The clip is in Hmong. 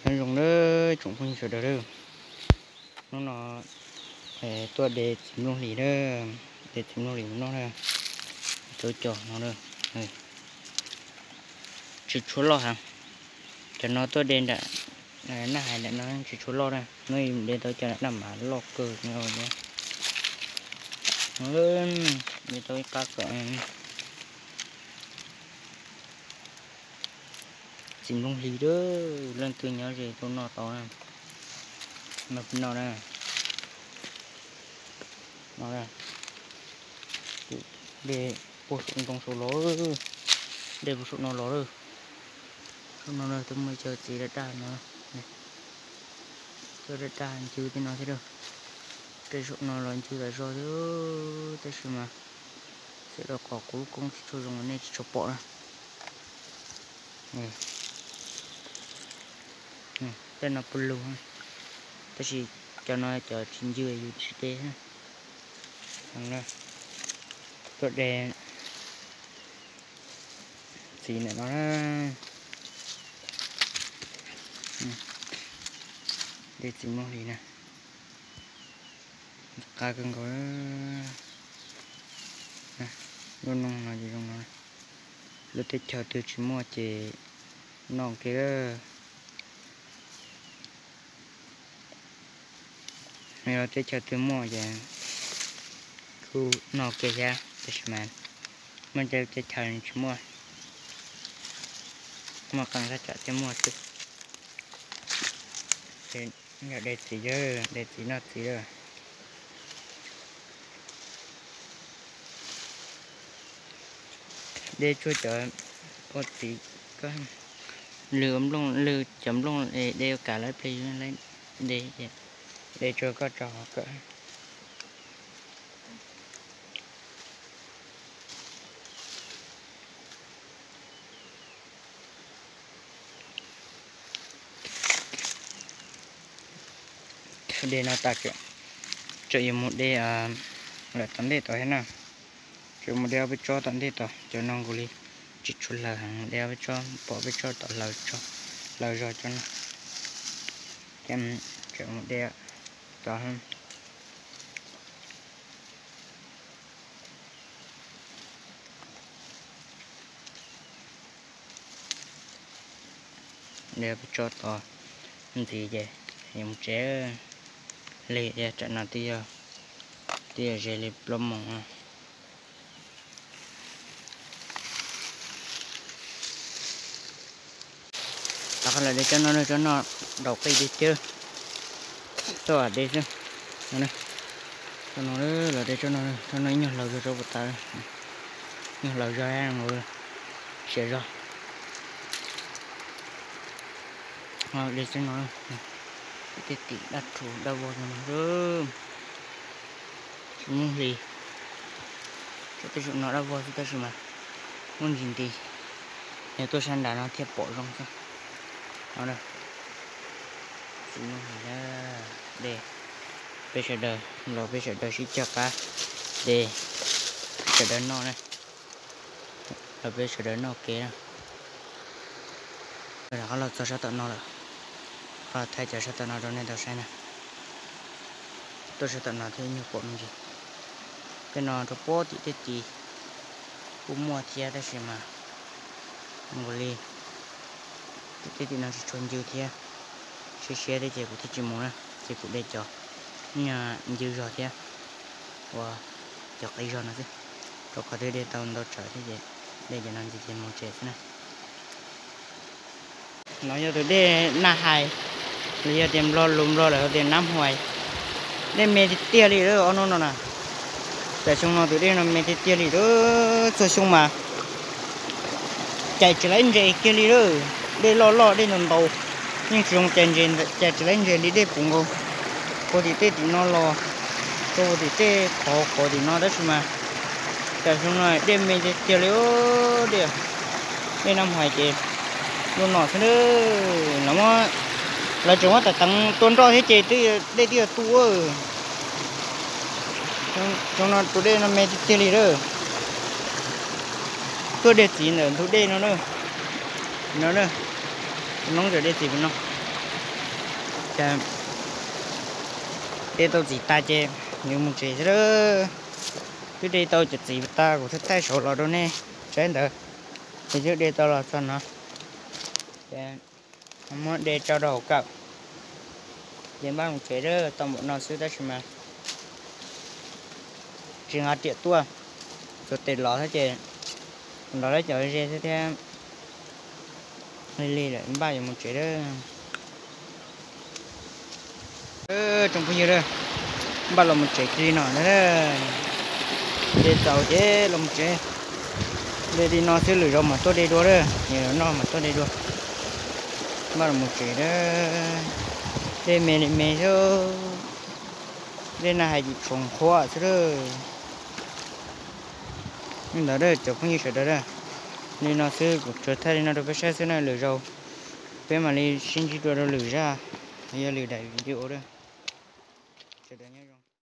Nyob zoo nawb tsoom phooj ywg sawv daws, hnub no tuaj de txiv nplooj hlis na, de txiv nplooj hlis mus noj na, tau cov no na, tsis tshua loj heev, cov no tuaj de nram Naj Hais nram no tsis tshua loj na, hnub no de tau cov nram Naj Mas loj kawg no, de tau ib qab kom txiv nplooj hlis a, leej twg nyob ze tuaj noj tau na, noj no na, no, de puag saum ntoo saud los, de puag saum no los lawm, saum no na twb muaj cov txiv daj daj no, cov daj daj ncw tej no thiab, tej saum no los ncw tas zog thiab, tab sis mas txawm rau qhov kuv lub koob tsis tshua zoo nej tsis tshua pom na. Tej no puag lug, tab sis cov no cov tsis ncw yus tsis de. Tuaj de txiv ntawm no na, de txiv nplooj hlis na, qab kawg nkaus. Lub no no ces zoo no, lub teb chaws twg tsis muaj ces noj kiag. Yog teb chaws twg muaj ces kuj noj kiag thiab, tab sis mas muaj tej teb chaws tsis muaj, muaj qee thaj tsam thiaj muaj xwb. Yog de txiv, de txiv noj txiv lawm. De tshuaj cov ua txiv, lwm ua nplooj, lwm cov nplooj de ua kam lawv plig, de, de tshuaj koj tso hauv kawm. De no tas, tseem yuav mus de lawm tom ntej tod thiab na. Tseem mus de ob peb tsob tom ntej tod, cov no nkaus li tsis tshua hlaws heev, de ob peb tsob, pom peb tsob tom hlaws, hlaws zog cov no. Tseem mus de tod. De peb tsob tod ntxiv ces yuav mus tsev. Lig tias tsam no twb yog ze li plaub moos no. Rov qab los de tsob no, tsob no daus qij tiag tiag, txoj de xwb. Tsob no los de tsob no, tsob no ib nyuag hlaws zog rau puas tas, nyuag hlaws zog siav zog. De tsob no, tej tim dab rhuv dab vog no, txiv nplooj hlis, tej zaum no dab vog xwb tab sis mas muaj ntsis nti, yog tuaj sab nrad no thiaj pom zoo xwb. No, txiv nplooj hlis, de, peb sawv daws los peb sawv daws sib cog qab de, sawv daws noj na, los peb sawv daws noj kev na. Rov qab los txog sab tom no lawm, qhov thaij cov sab tom no rau nej tau saib na. Tuaj sab tom no thiaj nyuag pom me ntsis. Tej no rau puag tim tej tid kuj muaj thiab tab sis mas nkaus li tim tej tim no tsis tshua ncw thiab, siab siab thiab ces kuv thiaj tsis mus na, ces kuv de cov ncw zog thiab ua cov qis zog no xwb, rau qhov twb de tau ntau tsawv thiab ces de cov no ntxiv ces mus tsev xwb na. No yog tus dej Naj Hais, los yog tias Nplog lus Nplog lawv tias Nab Hais. Dej me tiag tiag li lawm ob hnub no na. Tam xyoo no tus dej no me tiag tiag li lawm, txhua xyoo mas cais tsis laib ntses kiag li lawm. Dej loj loj dej ntau ntau, yeej tsis zoo cais ntses, cais tsis laib ntses li dej puv nkaus. Puag tim tej tim no los, puag tim tej qhov qhov tim no tab sis mas tam xyoo no dej me tiag tiag li, dej, dej Nab Hais ces lub no xwb na. Lawv tseem muab teev tua nroj thiab ces dej twb yuav tu. Xyoo no tus dej no me tiag tiag li lawm. Tuaj de txiv ntawm ntug dej no na. No na, noob ntawm de txiv no. De tau txiv tas ces yuav mus tsev xwb lawm. Twb de tau cov txiv tas kuv thiaj thaij saud los rau nej saib ntawd. Ces twb de tau los txog no, ces muab de tso rau hauv kawm, ces npaj mus tsev lawm. Tau npaum no xwb tab sis mas tsis nqa riam tuaj, tsuas tes los thiab ces los lawv cov ze xwb thiab. Lig lig lawm npaj yuav mus tsev lawm. Tsoom phooj ywg, npaj los mus tsev kiag li no na. De txaus ces los mus tsev. De li no xwb lwm zaus mam tuaj de dua lawm, noj mam tuaj de dua. Npaj los mus tsev lawm. De me li me xwb. De na hais yim tshoov qhuav xwb lawm. Ntawd cov phooj ywg sawv daws, li no xwb kuv tsuas thaij li no rau peb saib xwb na, lwm zaus peb mam li sib ntsib dua rau lwm zaj, yog lwm daim video. Sawv daws nyob zoo.